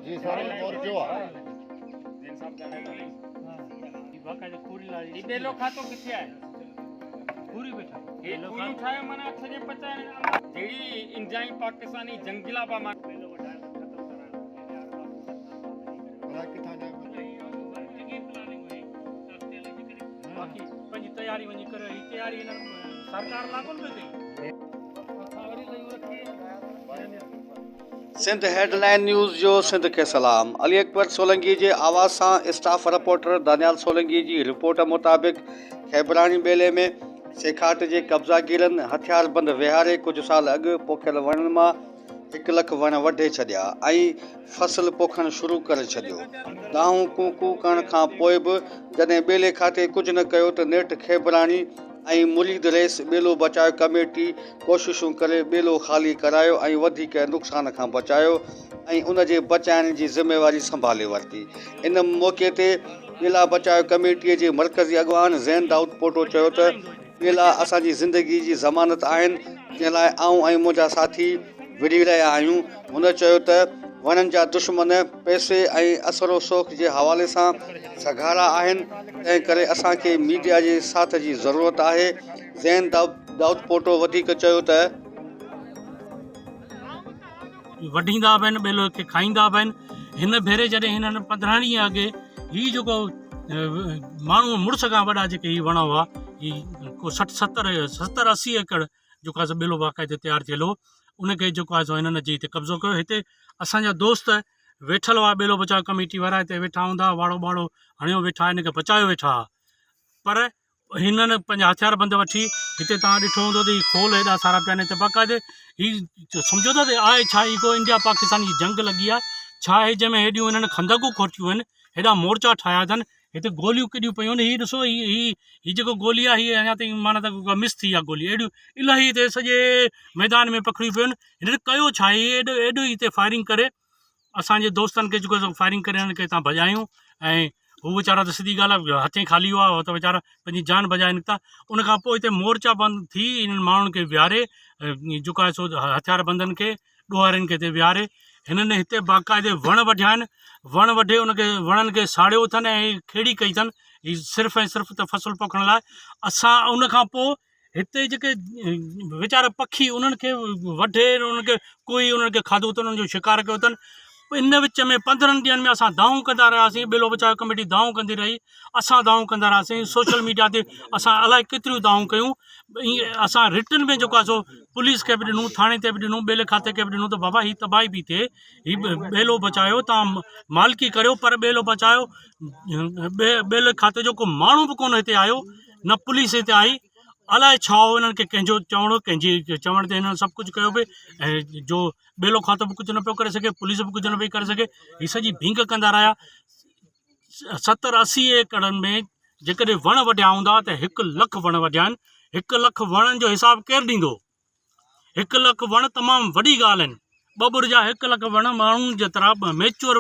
جي سر مورچو آ. هي ٻيلو کاتو ڪٿي آهي؟ هي کوريون ٺاهيو معنيٰ سڄي پچائڻ جهڙي انڊيائي پاڪستاني جنگلا پا معنيٰ باقي پنهنجي تياري وڃي ڪريو هي تياري هنن سرڪار لاء ڪونه پئي ڪئي. سنڌ هيڊ لائين نيوز جو سنڌ کي سلام علي اڪبر سولنگي جي آواز سان اسٽاف رپورٽر دانيال سولنگي جي رپورٽ مطابق کيبراڻي ٻيلي ۾ سيکاٽ جي قبضاگيرن هٿياربند ويهاري ڪجهه سال اڳ پوکيل وڻن مان هڪ لک وڻ وڍي ڇڏيا ۽ فصل پوکڻ شروع ڪري ڇڏيو. دانهون ڪون ڪون ڪرڻ کان پوء به جڏهن ٻيلي کاتي ڪجهه نه ڪيو ته نيٺ کيبراڻي ۽ مريد رئيس ٻيلو بچاء ڪميٽي ڪوششون ڪري ٻيلو خالي ڪرايو ۽ وڌيڪ نقصان کان بچايو ۽ ان جي بچائڻ جي ذميواري سنڀالي ورتي. ان موقعي تي ٻيلا بچاء ڪميٽي جي مرڪزي اڳواڻ زين دائود پوٽو چيو ته ٻيلا اسان جي زندگي جي ضمانت آهن، جنهن لاء آئون ۽ منهنجا ساٿي وڙهي رهيا آهيون. هن چيو ته وڻن جا دشمن پئسي ۽ اثر رسوخ جي حوالي سان سگهارا آهن، تنهن ڪري اسان کي ميڊيا جي ساٿ جي ضرورت آهي. زين دائودپوٽو وڌيڪ چيو ته. وڍيندا به آهن ٻيلو کي کائيندا به آهن هن ڀيري جڏهن هنن 15 ڏينهن اڳي هي جيڪو ماڻهو مڙس کان وڏا جيڪي هي وڻ هئا هي ڪو 60 70 70 80 ايڪڙ جيڪو آهي سو ٻيلو باقاعدي تيار ٿيل هو ان کي جيڪو آهي سو هنن اچي هتي قبضو ڪيو هتي اسانجا دوست ويٺل هئا ٻيلو بچاء ڪميٽي وارا هتي ويٺا هوندا واڙو ٻاڙو هڻيو ويٺا هن کي بچايو ويٺا هئا پر هنن پنهنجا هٿيار بند وٺي هتي توهان ڏٺو هوندو ته هي خول هيڏا سارا پيا آهن هتي باقاعدي هي سمجهو ٿا ته آهي ڇا هي ڪو انڊيا پاڪستان جي جنگ لڳي آهي ڇا آهي جنهن ۾ هيڏيون هنن خندقون کوٽيون آهن هيڏا مورچا ٺاهيا اٿن هتي گوليون ڪيڏيون پيون آهن هي ڏسو هي هي هي جيڪو گولي آهي هي اڃا تائين معنيٰ ته مس ٿي آهي گولي اهڙيون الاهي هتي سڄي ميدان ۾ پکڙيون پيون آهن هنن ڪيو ڇا هي ايڏو ايڏو هتي فائرنگ ڪري اسان جي دوستن کي جيڪو فائرنگ ڪري هنن کي هتان ڀڄايون ۽ هو ويچارا ته سڌي ڳالهه آهي هٿين خالي هئا هو ته ويچارا پنهنجي جان بچائي نڪتا ان کان پوء هتي مورچا بند ٿي انهن ماڻهن کي ويهاري جيڪو آهي سو هٿيار بندن کي ڏوهارين کي هتي ويهاري هنن هتي باقاعدي وڻ وڍيا آهن وڻ وڍي ان کي وڻن کي ساڙيو اٿن ۽ کيڙي ڪئي اٿن هي صرف ۽ صرف ته فصل پوکڻ لاء اسان ان کان پوء هتي جيڪي ويچارا پکي انهن کي وڍي انهن کي ڪوئي انهن کي کاڌو اٿن انهن جو شڪار ڪيو اٿن ان وچ ۾ 15 ڏينهن ۾ اسان دانهون ڪندا رهياسين ٻيلو بچاء ڪميٽي دانهون ڪندي رهي اسان دانهون ڪندا رهياسين سوشل ميڊيا تي اسان الائي ڪيتريون دانهون ڪيون ائين اسان رٽن ۾ جيڪو آهي سو پوليس کي به ڏنو ٿاڻي تي به ڏنو ٻيلي کاتي کي به ڏنو ته بابا هي تباهي پئي ٿئي هي ٻيلو بچايو تان مالڪي ڪريو پر ٻيلو بچايو ٻيلي کاتي جو ڪو ماڻهو به ڪونه هتي آيو نه پوليس هتي آئي الائي ڇا هو انهن کي ڪنهن جو چوڻ هو ڪنهن جي چوڻ تي هنن سڀ ڪجهه ڪيو پئي ۽ جو ٻيلو کاتو به ڪجهه نه پيو ڪري سگهي پوليس به ڪجهه نه پئي ڪري سگهي هي سڄي ڀينگ ڪندا رهيا 70 80 ايڪڙن ۾ جيڪڏهن وڻ وڍيا هوندا ته هڪ لک وڻ وڍيا آهن هڪ لک وڻن جو حساب ڪير ڏيندو هڪ لک وڻ تمام وڏي ڳالهه آهن. ٻٻر جا هڪ لک وڻ ماڻهن جيترا ميچوئر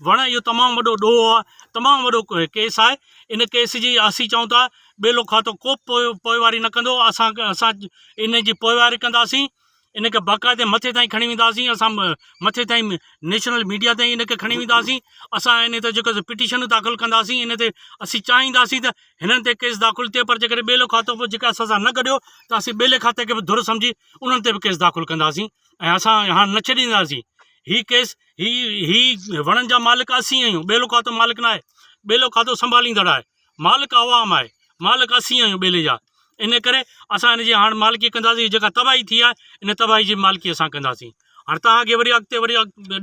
وڻ اهو تمام وڏو ڏوهه آهي تمام وڏو ڪيس آهي ان ڪيس جي اسين چئون ٿا ٻيلو کاتو ڪو پوئواري نه ڪندو اسان اسان ان جي پوئواري ڪنداسين ان کي باقاعدي مٿي تائين کڻي وينداسين اسان مٿي تائين نيشنل ميڊيا تائين ان کي کڻي وينداسين اسان ان تي جيڪو پٽيشنون داخل ڪنداسين ان تي اسين چاهينداسين ته هنن تي ڪيس داخل ٿئي پر جيڪڏهن ٻيلو کاتو به جيڪا اسان سان نه گڏيو ته اسين ٻيلي کاتي کي به ڌر سمجهي انهن تي به ڪيس داخل ڪنداسين ۽ اسان هاڻ نه ڇڏينداسين هي ڪيس هي هي وڻن جا مالڪ اسين آهيون ٻيلو کاتو مالڪ نه آهي ٻيلو کاتو سنڀاليندڙ آهي مالڪ عوام آهي مالڪ اسين آهيون ٻيلي جا ان ڪري اسان هن جي هاڻ مالڪي ڪنداسين جيڪا تباهي ٿي آهي ان تباهي جي مالڪي اسان ڪنداسين هاڻ توهان کي وري اڳتي وري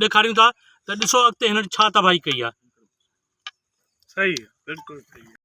ڏيکاريون ٿا ته ڏسو اڳتي هنن ڇا تباهي ڪئي آهي. صحيح بلڪل صحيح.